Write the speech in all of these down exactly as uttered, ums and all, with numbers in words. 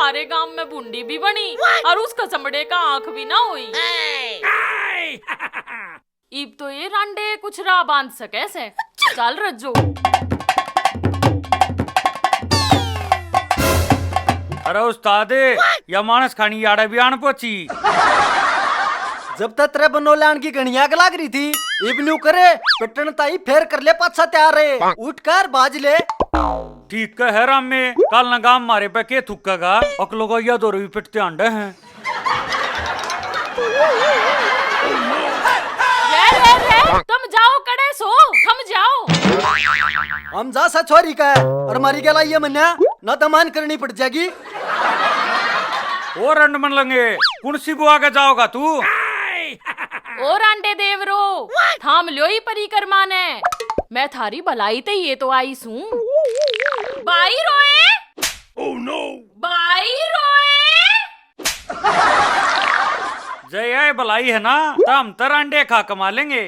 अरे, गांव में भूंडी भी बनी और उसका चमड़े का आंख भी ना हुई। इब तो ये रांडे कुछ राह बांध सके से। चल रज्जो। अरे उस्ताद, या मानस खानी याड़े भी आन पहुंची। जब तक तेरे बनोले आन की घणी आग लाग रही थी, इब न्यू करे, पिटन ताई फेर कर ले पाछा तैयार है। उठ कर बाज ले। ठीक है रामे, काल ना गाम मारे पे के थुकेगा, अकलो को या दो भी पिटते आंडे हैं। रे, रे, रे, थम जाओ, कड़े सो, थम जाओ। हम जा सा छोरी का, और मारी गला ये मन्या, ना तो मान करनी पड़ जाएगी। ओ रंड मन लंगे, कौन सी बुआ के जाओगा तू? ओ रांडे देवरो, थाम ल्यो ही परिक्रमा ने, मैं थारी भलाई ते ये तो आई सूं। बाई रोए, बाई रोए। जय आए भलाई है ना, तो हम तो रांडे खा कमा लेंगे।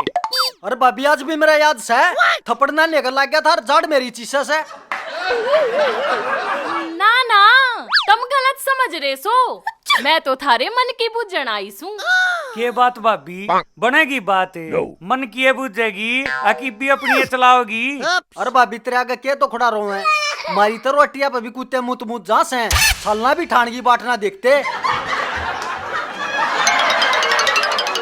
अरे भाभी, आज भी मेरा याद से थप्पड़ ना लेकर लग गया था, और जाड़ मेरी चीसा से। ना ना, तुम गलत समझ रहे सो, मैं तो थारे मन की बुझण आई सूं। के बात भाभी, बनेगी बात? मन की ये बुझेगी, अकी भी अपनी ये चलाओगी। अरे भाभी, तेरे आगे के तो खड़ा रोवे, मारी तो रोटियां पे भी कुत्ते मुत मुत जा से, छलना भी ठाण की बाट ना देखते।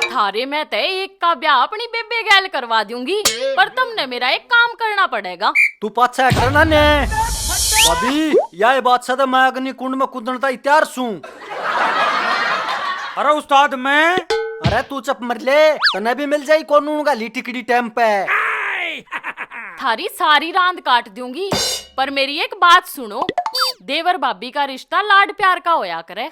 थारे में ते एक का ब्याह अपनी बेबे गैल करवा दूंगी, पर तुमने मेरा एक काम करना पड़ेगा। तू पाछा हट ना ने। भाभी, या बात से तो मैं अग्नि कुंड में कूदण ताई तैयार सूं। अरे उस्ताद, मैं अरे तू चुप मर ले, तन्ने भी मिल जाई कानून का ली टिकड़ी टाइम पे। थारी सारी रांद काट दूंगी, पर मेरी एक बात सुनो। देवर भाभी का रिश्ता लाड प्यार का होया करे।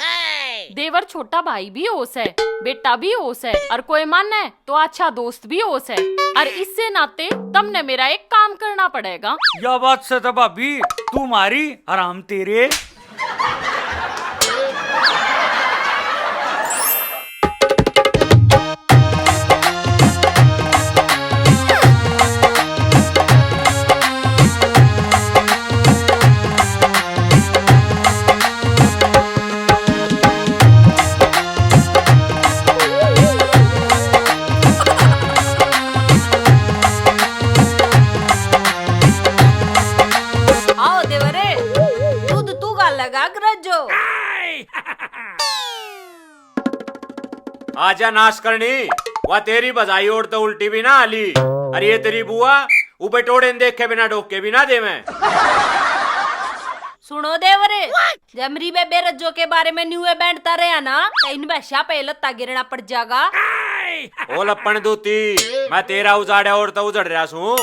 देवर छोटा भाई भी हो सै, बेटा भी हो सै, और कोई माने तो अच्छा दोस्त भी हो सै। और इससे नाते तमने मेरा एक काम करना पड़ेगा। या बात से तो भाभी, तू मारी हराम तेरे। आओ देवरे, दूध तू घालेगा के रज्जो? आजा नाश करनी, वा तेरी बजाई ओड़ तो उल्टी भी ना आली। अरे ये तेरी बुआ उबे टोड़े ने देखे बिना डोके भी ना देवे। सुनो देवरे, जमरी बेबे रज्जो के बारे में न्यूए बैंडता रहा ना, तो इन भैंसा पे लत्ता गिरना पड़ जागा। ओ लपण दूती, मैं तेरा उजाड़ा ओड़ तो उजड़ रहा सूं,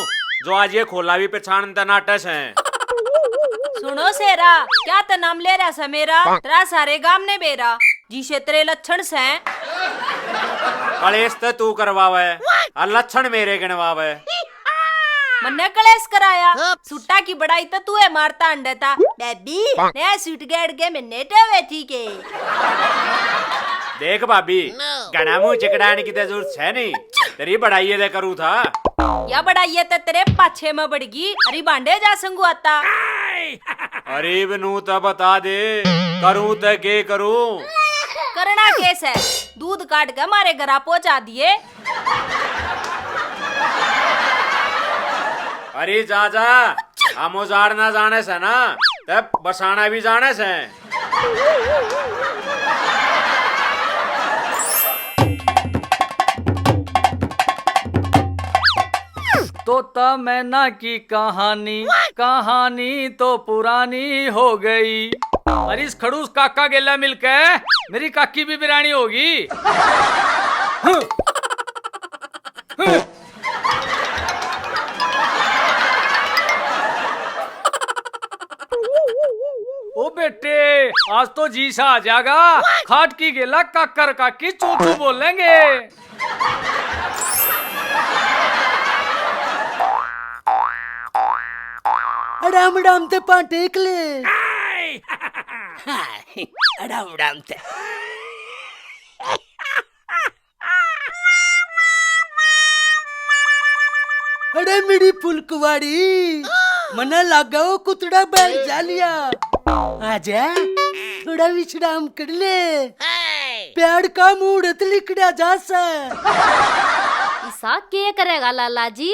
जो आज ये खोला भी पहचान ते नाटस है। सुनो शेरा, क्या ते नाम ले रहा सा मेरा? तेरा सारे गाम ने बेरा, जिसे तेरे लक्षण से। कलेश ते तू करवावे, और लक्षण मेरे गिणवावे। मन्ने कलेश कराया, सूटा की बड़ाई तो तू है मारता अंडे था। बेबी, नया सूट गैड़ के मन्ने टोवे थी के। देख भाभी, घणा मुंह चिकड़ाने की तो जरूरत है नहीं, तेरी बड़ाई ये करू था। या बड़ाई ये तो तेरे पाछे में बड़गी, अरे भांडे जा संगुआता। अरे बनू तो बता दे, करूं तो के करूं? करना के से, दूध काट के मारे घरा पहुंचा दिए। अरे जा जा, हम उजाड़ना जाने से ना, तब बसाना भी जाने से। तोता मैना की कहानी, कहानी तो पुरानी हो गई। अरे इस खड़ूस काका गेला मिलके मेरी काकी भी बिरानी होगी। ओ बेटे, आज तो जी सा आ जाएगा। खाट की गेला काकर काकी चू चू बोलेंगे। अड़ाम अड़ाम ते पां टेक ले। अड़ाम अड़ाम ते। अरे मेरी फुलकुवाड़ी, मना लागा वो कुतड़ा बैठ जा लिया। आजा, थोड़ा विश्राम कर ले। प्यार का मुहूर्त लिकड़ा जा सै। इसा के करेगा लाला जी?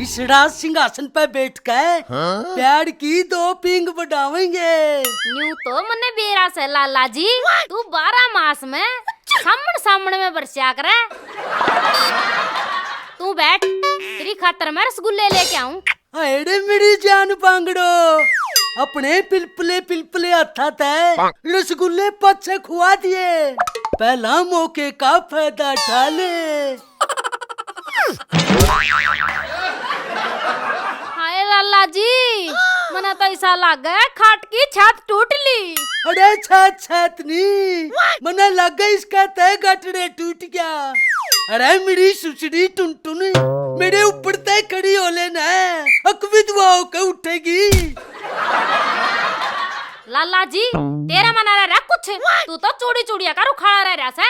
इसड़ा सिंहासन पे बैठ के प्यार की दो पींग बढ़ावेंगे। न्यू तो मने बेरा से लाला जी, तू बारह मास में सामण सामण में बरस्या करे। तू बैठ, तेरी खातर मैं रसगुल्ले लेके आऊं। अरे मेरी जान बांगड़ो, अपने पिलपले पिलपले हाथा तै रसगुल्ले पाछे खुआ दिए। पहला मौके का फायदा उठा ले। हाय लाला जी, मने तो ऐसा लागे खाट की छत टूट ली। अरे छत छत नहीं, मने लागे इसका तय गटड़े टूट गया। अरे मेरी सुसड़ी टुनटुन, मेरे ऊपर तय खड़ी हो लेना, अक विधवा होके उठेगी। लाला जी, तेरा मना रह रहा कुछ, तू तो चूड़ी चूड़िया का रुखाड़ा रह रहा सै।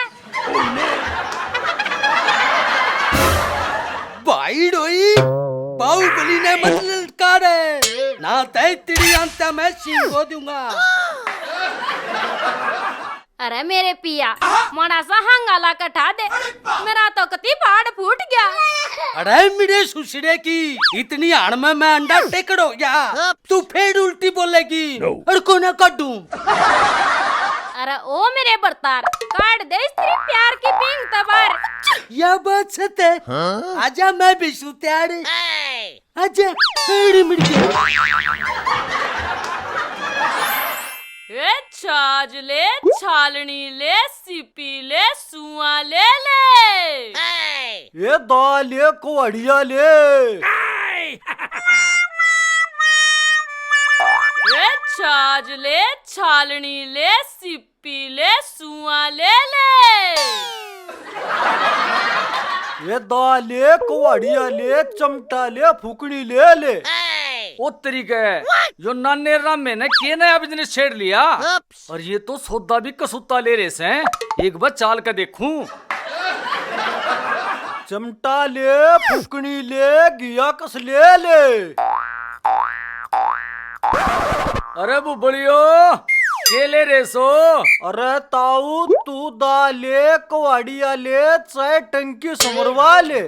भाई डोई, बाहुबली ने मत ललकार, ना तय तेरी आंता मैं सींगो दूंगा। अरे मेरे पिया, माड़ा सा हंगाला कटा दे, मेरा तो कती बाड़ फूट गया। अरे मेरे सुसड़े की, इतनी हाण में मैं अंडा टेकड़ हो गया, तू फिर उल्टी बोलेगी। No। और को ना काढूं। अरे ओ मेरे बरतार, काट दे इस तेरी प्यार की पींग तबार। या बात सत है। हाँ? आजा, मैं भी सू तैयार। आजा, एड़ी मिड़के। ए छाज ले, छालनी ले, सिपी ले, सुआ ले ले। ए दा ले, कुहाड़िया ले। ए छाज ले, छालनी ले, सिपी ले, सुआ ले ले। ए दा ले, कुहाड़िया ले, चमटा ले, फूकनी ले ले। ओ तेरी के, यो नाने रामे ने के नया बिजनेस छेड़ लिया? और ये तो सौदा भी कसूता ले रहे सै। एक बार चाल के देखूं। चमटा ले, फूकनी ले, गिया कस ले ले। अरे बुबड़ियो, के ले रहे सो? अरे ताऊ, तू दा ले, कुहाड़िया ले, चाहे टंकी समरवा ले।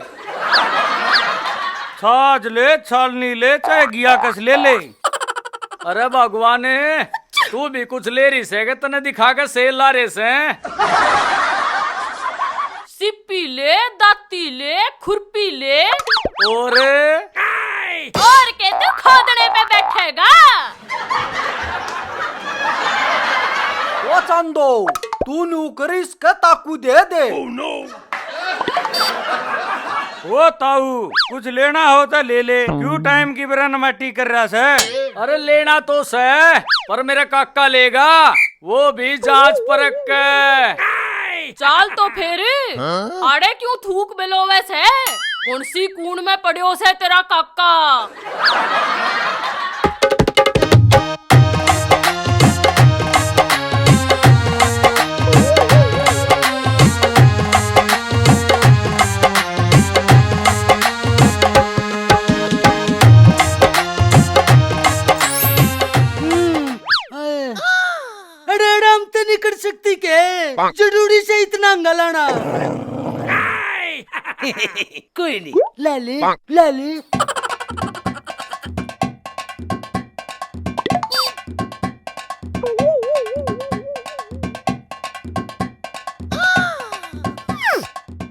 छाज ले, छालनी ले, चाहे गिया कस ले ले। अरे भगवान, तू भी कुछ ले रही सै के तने दिखा के सेल ला रहे सै। सिप्पी ले, दाती ले, खुरपी ले। और? और के तू खोदने पे बैठेगा? ओ चांदो, तू नू कर इसके ताकू दे दे। ओ ताऊ, कुछ लेना हो तो ले ले, क्यों टाइम की बरन माटी कर रहा सै? अरे लेना तो सै, पर मेरा काका लेगा, वो भी जांच परख के। चाल तो फिर, आड़े क्यों थूक बेलोवे सै? कौन सी कूण में पड़्यो सै तेरा काका? अरे आराम ते नहीं कर सकती के? जरूरी से इतना गलाना? कोई नहीं, ला ले, ला ले।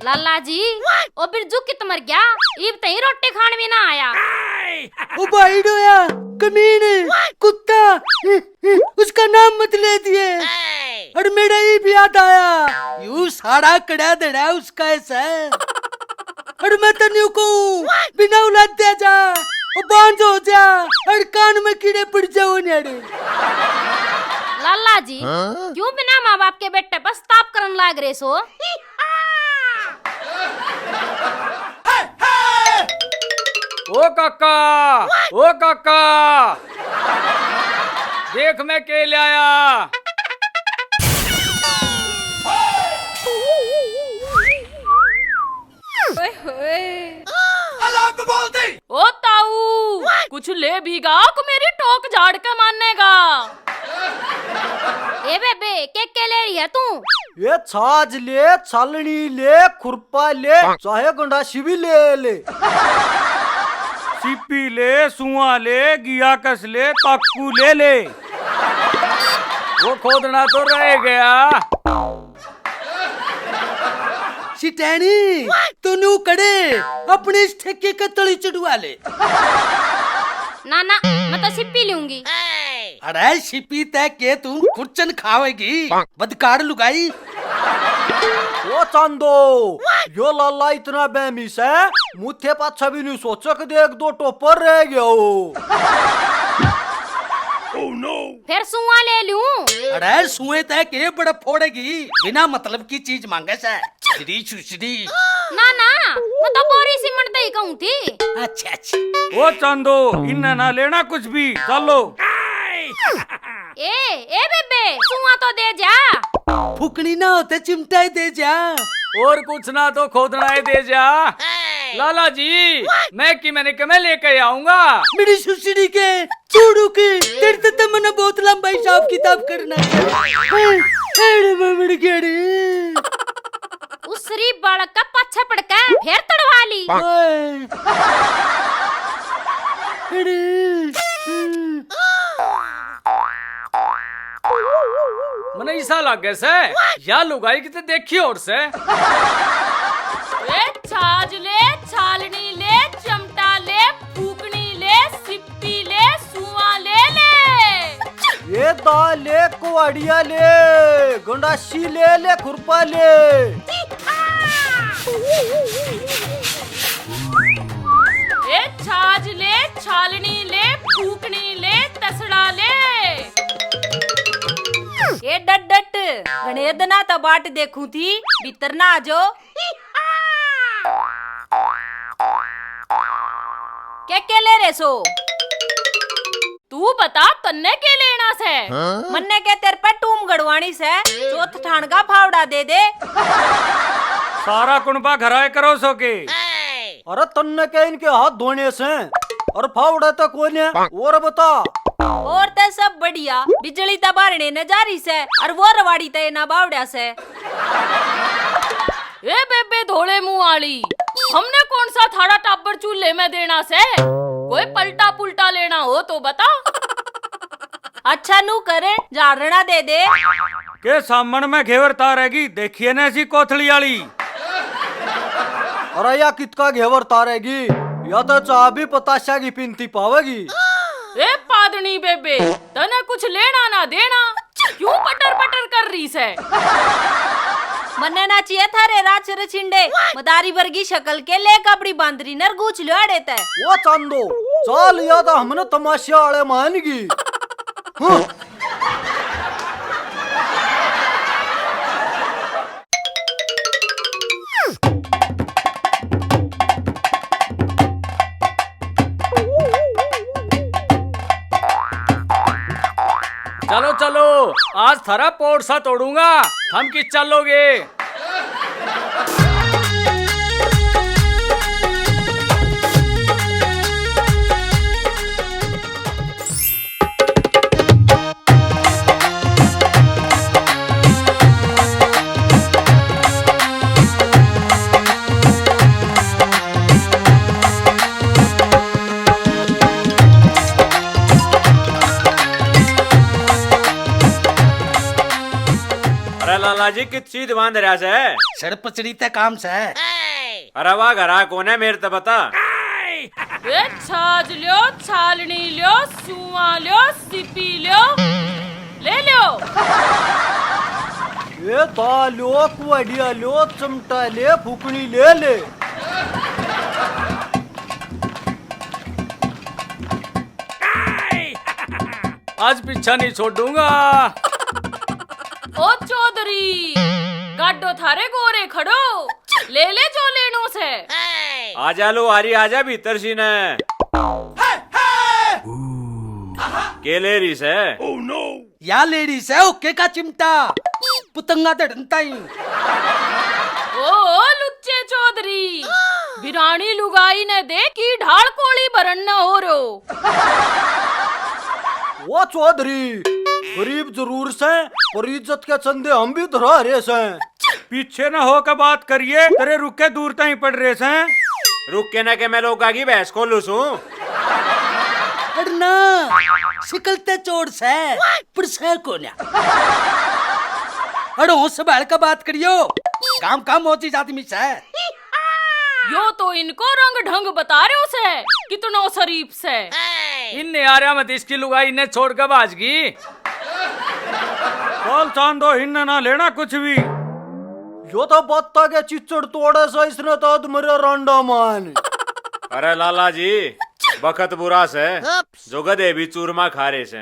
लाला जी, ओ बिरजू कित मर गया? इब तई रोटी खान भी ना आया। ओ भाई डोया, कमीन, कुत्ता, उसका नाम मत ले दिए। और मेरा ही भी याद आया, यू सारा कड़ा धड़ा उसका ऐसा है। और मैं तो न्यू कहूँ, बिना औलाद दे जा, ओ बांझ हो जा, और कान में कीड़े पड़ जाओ न्याड़े। लाला जी, हाँ? क्यों बिना माँ बाप के बेटे पछताप करन लाग रहे सो? ओ काका, ओ काका, देख मैं के ल्याया। ओए होए। ओ ताऊ, कुछ ले भी गा, को मेरी टोक झाड़ के मानेगा। के के ले रही है तू? ये छाछ ले, छालनी ले, खुरपा ले, चाहे गंडासी भी ले ले। सीपी ले, सुआ ले, गियाकस ले, ताकू ले ले। वो खोदना तो रह गया। सिटैनी, तू न्यू कड़े अपने इस ठेके के तली चढ़वा ले। ना ना, मैं तो सिप्पी लूंगी। अरे सिप्पी तै के तू खुरचन खावेगी, बदकार लुगाई। ओ चांदो, यो लाला इतना बहमी सै, मुथे पाछा भी नहीं सोचक दे एक दो टोपर रह गया हो। फिर सुआ ले लूं? अरे सुए तै के बड़ फोड़ेगी, बिना मतलब की चीज मांगे सै। चिचड़ी चुचड़ी। ना ना, मैं तो बोरी सीमेंट दे ही कहूं थी। अच्छा अच्छा। ओ चांदो, इन्ना ना लेना कुछ भी, चलो। ए ए बेबे, सुआ तो दे जा। फुकनी ना होते चिमटा ही दे जा। और कुछ ना तो खोदना ही दे जा। लाला जी, मैं कि मैंने कि मैं लेके आऊंगा। मेरी सुसड़ी के चूड़ू की, तेरे से तो मैंने बहुत लंबा हिसाब किताब करना है। एड़े बमड़ के रे। उसरी बालक का पाछे पड़ के फिर तड़वा ली। ओए। अरे। मने ऐसा लागे से, या लुगाई किते देखी और से। ए छाज ले, छालनी ले, चमटा ले, फूकनी ले, सिप्पी ले, सुआ ले ले। ये दा ले, कुआड़िया ले, गंडासी ले ले, खुरपा ले। ए छाज ले, छालनी ले, फूकनी ले, तसड़ा ले। ए डट डट, घणे दना त बाट देखूं थी, भीतर ना आ जाओ। के के ले रे सो? तू बता, तन्ने के लेना से? हाँ? मन्ने के तेरे पे टूम गड़वानी से, चौथ ठाण का फावड़ा दे दे। सारा कुणबा घराए करो सो के। अरे तन्ने के इनके हाथ धोने से, और फावड़ा तो कोने, और बता। और ते सब बढ़िया, बिजली तो बारणे ने जा रही से, और वो रवाड़ी ते ना बावड़ा से। ए बेबे धोले मुंह आली, हमने कौन सा थारा टाबर चूल्हे में देना से? कोई पलटा पुलटा लेना हो तो बता। अच्छा नू करे, झाड़ना दे दे। के सामण में घेवर तारेगी, देखिए ना ऐसी कोथली आली। अरे या कितका घेवर तारेगी, या तो चाह भी पताशा की पीनती पावेगी। ए पादनी बेबे, तने कुछ लेना ना देना, क्यों पटर पटर कर रही से? मन्ने ना चाहिए थारे राछ रछिंडे, मदारी वर्गी शकल के लेक अपनी बांदरी नर गूछ ल्यो आड़े ते। ओ चांदो, चाल या तो हमने तमाशा वाले मान गई। हाँ। चलो चलो, आज थारा पोरसा तोड़ूंगा, थम कि चलोगे? अरे लाला जी, कित चीज बांध रहा से? सड़पचड़ी ते काम से। अरे वाह, घरा कौन है, मेरे तो बता। ए छाज ल्यो, छालनी ल्यो, सुआ ल्यो, सिपी ल्यो, ले ल्यो। ए दा ल्यो, कुआड़िया ल्यो, चमटा ले, फूकनी ले ले। आज पीछा नहीं छोड़ूंगा। ओ चौधरी, गाडो थारे गोरे खड़ो, ले ले जो लेनो से। आजा लो हारी, आजा भीतर सी ने। के ले रही से? या ले रही से ओके का चिमटा, पतंगा धड़न ताई। ओ, ओ लुच्चे चौधरी, बिरानी लुगाई ने दे की ढाल कोली भरन न हो रो। ओ चौधरी, गरीब जरूर से, पर इज्जत के चंदे हम भी धरा रहे से। पीछे ना होकर बात करिए, तेरे रुके दूर ताई पड़ रहे से। रुके ना के मैं लोगा की भैंस खोलू सूं। अरे ना, शिकल ते चोर से, पर से कोन्या। अरे होश संभाल के बात करियो, गांव का मोची आदमी से। यो तो इनको रंग ढंग बता रहे हो से, कितनो शरीफ से। इन न्यारा मत इसकी लुगाई ने छोड़ के भाज गई। कल चांदो हिन्ने ना लेना कुछ भी। यो तो बत्ता के चिच्चड़ तोड़े से, इसने तो अध मरे रांडा मान। अरे लाला जी, बखत बुरा से, जो गधे भी चूरमा खा रहे से।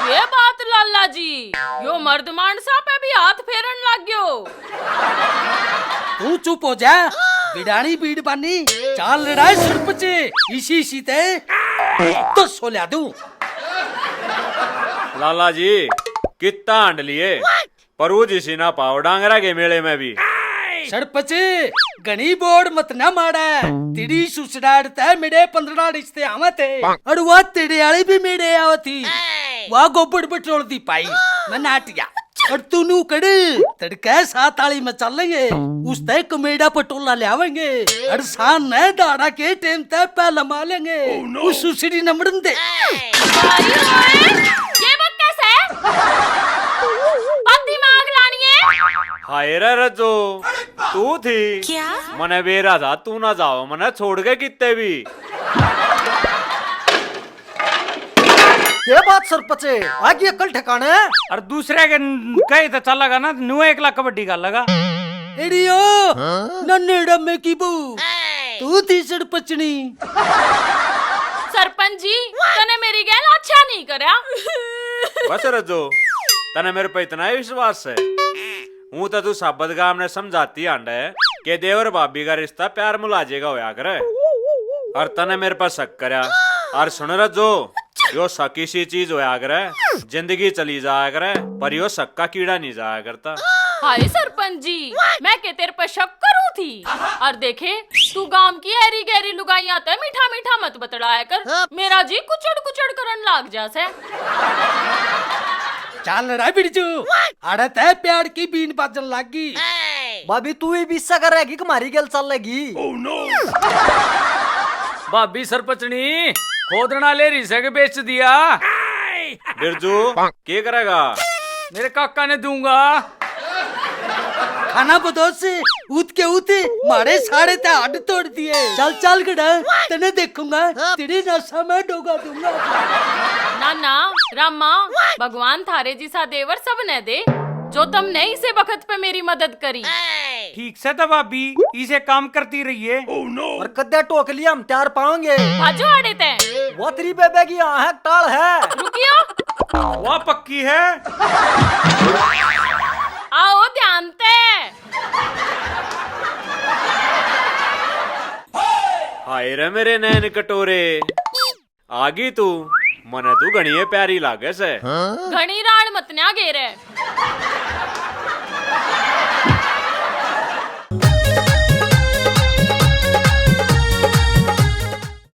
ये बात लाला जी, यो मर्द मानसा पे भी हाथ फेरन लाग गयो। तू चुप हो जा, बिडाणी बीड़ बानी, चाल लड़ाए सरपंच, इसी इसी ते तो सोल्या दूं। लाला जी, कितना हांड लिए, पर वो जिसी ना पाओ डांगरा के मेले में भी। सरपंच, घणी बोर्ड मत ना माड़ा, तेरी सुसड़ाड़ ते मेरे पन्द्रह रिश्ते आवे थे, और वो तेरे आली भी मेरे आवे थी, वो गोबर बटोल दी पाई, मैं नाटिया। और तू नू कड़, तड़के सात आली में चलेंगे, उस तय कमेड़ा पटोला ले आवेंगे, और शान ने दाड़ा के टेम तय पै लमा लेंगे। उस सुसड़ी नमड़न दे। भाई ओए, ये बक कैसे? बक दिमाग लानी है। हाय रे रजो, तू थी? क्या? मने बेरा था, तू ना जाओ, मने छोड़ के कितने भी। के बात सरपंच, आ गई अकल ठिकाने? और दूसरे के न-, कहे तो चलेगा ना, न्यू एकला कबड्डी का लगा। एड़ियो, हाँ? नन्नेड़ा में की बहू, तू थी सरपंचनी। सरपंच जी, तने मेरी गैल अच्छा नहीं करया। बस रजो, तने मेरे पे इतना ही विश्वास है। हूं तो तू साबत गाम ने समझाती आंडे के देवर भाभी का रिश्ता प्यार मुलाजे का होया करे। और तने मेरे पर शक करया। और सुन रजो, यो शक इसी चीज होया करे, जिंदगी चली जाया करे, पर यो शक का कीड़ा नहीं जाया करता। हाय सरपंच जी, मैं के तेरे पर शक करूं थी? और देखे, तू गांव की ऐरी गैरी लुगाइयां ते मीठा मीठा मत बतलाया कर, मेरा जी कुचड़ कुचड़ करन लाग जा से। चल रे बिरजू, आड़े तै प्यार की बीन बाजन लागी। भाभी, तू ही भी इसा करेगी कि म्हारी गैल चलेगी? भाभी सरपंचनी, खोदना ले रही से कि बेच दिया? बिरजू, के करेगा? मेरे काका ने दूंगा। खाना बदोस, उत के उत, मारे सारे ते हड्ड तोड़ दिए। चल, चल गड़ा, तने देखूंगा, तेरी नसा में डोगा दूंगा। ना, ना, रामा, भगवान थारे जिसा देवर सब ने दे, जो तमने इसे बखत पे मेरी मदद करी। ठीक से तो भाभी, इसे काम करती रहिए। और कद्या टोक लिया हम तैयार पाओगे। भाजो आड़े ते। वो तेरी बेबे की आहक टाल है। रुकियो। वह पक्की है। आओ ध्यान ते। हाय रे मेरे नैन कटोरे, आ गई तू, मने तू घणी ए प्यारी लागे से। घणी राण मत ना घेरे।